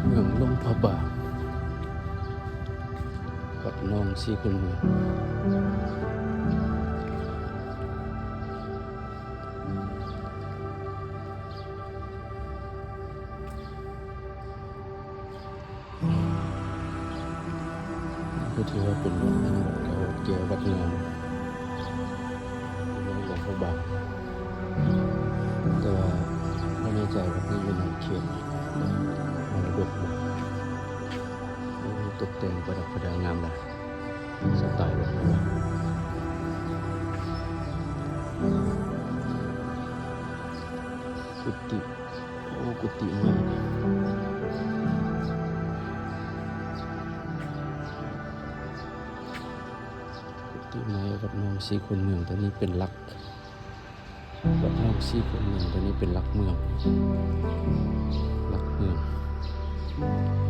ເມືອງຫຼວງພະບາງ ວັດໜອງສີຂຸນເມືອງ. ກໍຖືວ່າເປັນວັດແຫ່ງເກົ່າແກ່ວັດໜຶ່ງໃນຫຼວງພະບາງ, ແຕ່ວ່າບໍ່ແນ່ໃຈວ່າເພິ່ນຢູ່ໃນເຂດມໍລະດົກບໍ່. ໂອ້ ຕົກແຕ່ງປະດັບປະດາງາມຫຼາຍ, ສະໄຕລ໌ແບບນີ້. ກຸຕິ ໂອ້ ກຸຕິໃໝ່ ກຸຕິໃໝ່ ວັດໜອງສີຂຸນເມືອງ ຕົວນີ້ເປັນຫຼັກ ວັດໜອງສີຂຸນເມືອງ ຕົວນີ້ເປັນຫຼັກເມືອງ ຫຼັກເມືອງ.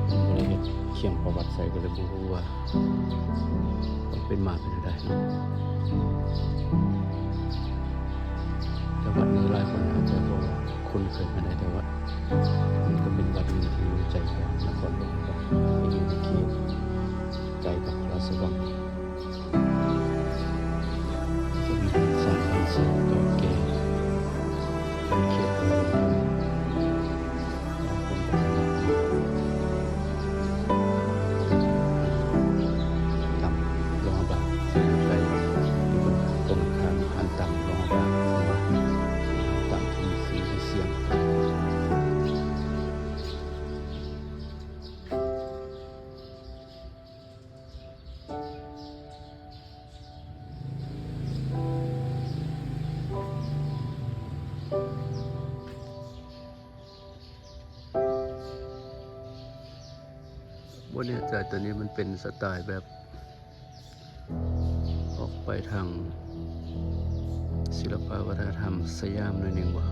ບໍ່ໄດ້ເຮັດຂຽງປະຫວັດໃສ່ ກໍເລີຍບໍ່ຮູ້ວ່າຄວາມເປັນມາເປັນແນວໃດເນາະ. ແຕ່ວັດນີ້ຫຼາຍຄົນອາດຈະບໍ່ຄຸ້ນເຄີຍປານໃດ, ແຕ່ວ່າມັນກໍເປັນວັດໜຶ່ງທີ່ຢູ່ໃຈກາງນະຄອນຫຼວງພະບາງ ທີ່ຢູ່ໃນເຂດໃກ້ກັບພະລາຊະວັງ. ເປັນສາມພັນສາມເກົ່າແກ່ ເປັນເຂດເມືອງ ຫຼາຍຄົນກໍຈະນັບຖືຕຳຫຼວງພະບາງ ຢູ່ໃກ້ ຢູ່ກົງກັນຂ້າມຮ້ານຕຳຫຼວງພະບາງ ຕຳທີ່ມີຊື່ມີສຽງ. ບໍ່ແນ່ໃຈ, ຕົວນີ້ມັນເປັນສະໄຕລ໌ແບບ ອອກໄປທາງ ສິລະປະວັດທະນະທຳສະຫຍາມໜ້ອຍໜຶ່ງບໍ່?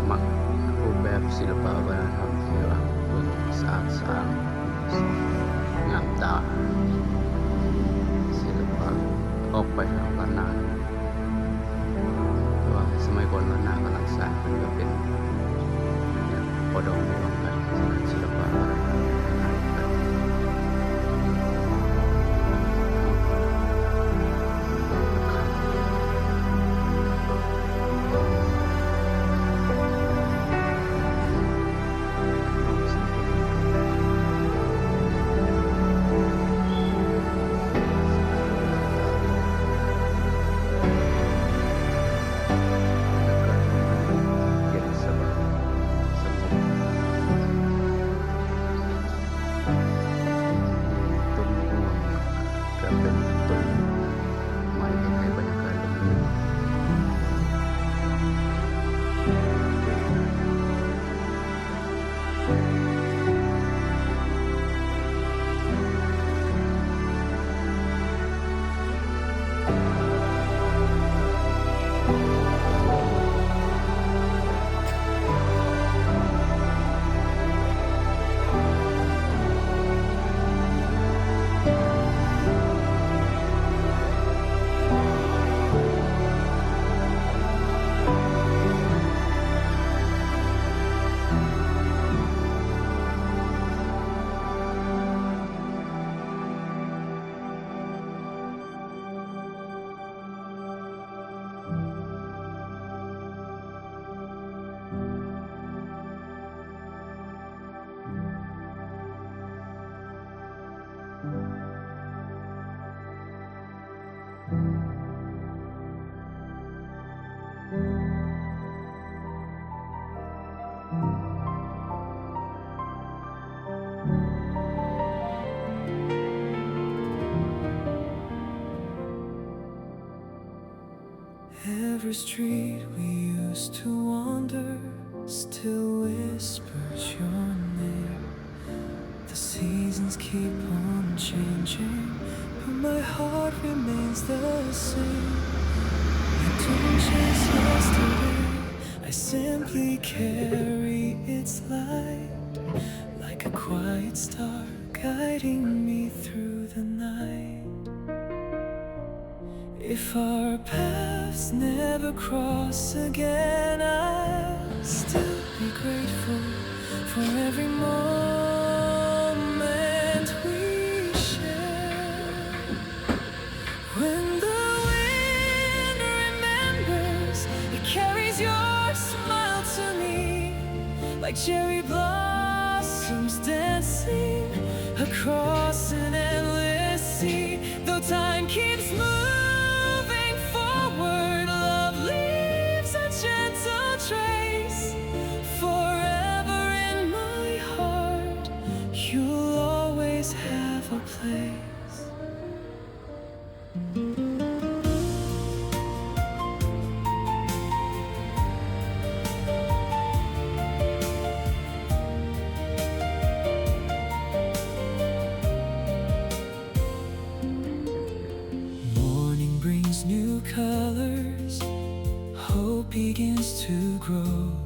ມັກຮູບແບບສິລະປະວັດທະນະທຳທີ່ວ່າເບິ່ງສະອາດສະອ້ານ ງາມຕາ, ສິລະປະອອກໄປທາງລ້ານນາ. ເພາະວ່າສະໄໝກ່ອນລ້ານນາກຳລັງສ້າງ ເພິ່ນກໍເປັນແບບປໍດອງດອງກັນ ສະນັ້ນສິລະປະກໍໄດ້ Every street we used to wander still whispers your name. The seasons keep on changing, but my heart remains the same. I don't chase yesterday, I simply carry its light, like a quiet star guiding me through the night. If our paths never cross again. I'll still be grateful for every moment we share. When the wind remembers, it carries your smile to me, like cherry blossoms dancing across an endless sea. Though time keeps moving forward, love leaves a gentle trace. Forever in my heart, you'll always have a place. Morning brings new colors, hope begins to grow.